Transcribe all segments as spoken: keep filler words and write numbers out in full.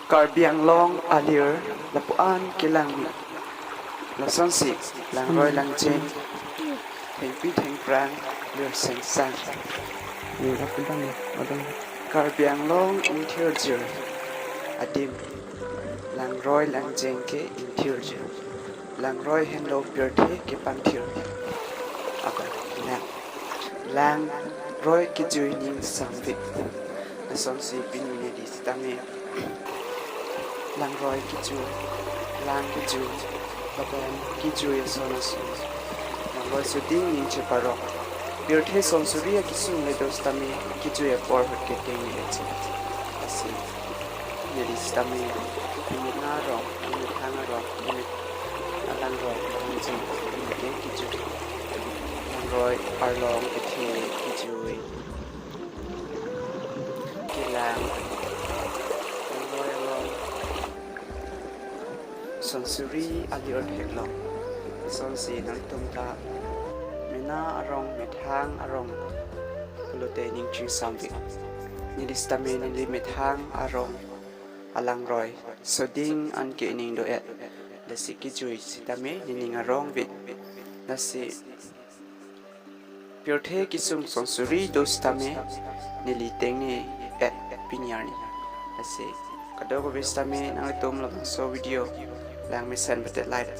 Karbi Anglong alir lapu-an kelangmi. Lasonsi langroi langjeng, thengpi thengphrang, lir sengsang. Karbi Anglong ingthirjir adim, langroi langjeng ke ingthirjir. Langroi henlo pirthe kepangthir abang lang. Langroi kejui ning samvit. Lasonsi pini neli sitame langroi kejui, lang kejui, lapen kejui ason ason, langroi soding ning cheparong. Pirthe sonsuri akesung le do sitame kejui apor ahut ke tengne le che. Lasi neli sitame, neli mena arong, neli methang arong, neli alangroi alangjeng, neli ke kejui. Langroi arlong kethe kejui. Kelang, langroi arlong, sonsuri alir theklong. Lasonsi nangtum ta mena arong, methang arong pulote ning chingsamvit. Neli sitame neli methang arong alangroi soding an ke ning do-et. Lasi kejui sitame nening arong vit. Lasi pirthe kesung sonsuri do sitame neli tengne-et pini arni. Lasi kadokave sitame nangtum labangso video langmesen pute like,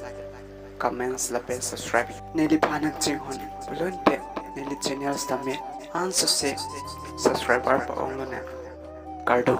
comments lapen subscribe. Neliphan nangchinghon pulote neli channel sitame ansose subscriber pa-onglonang. Kardom.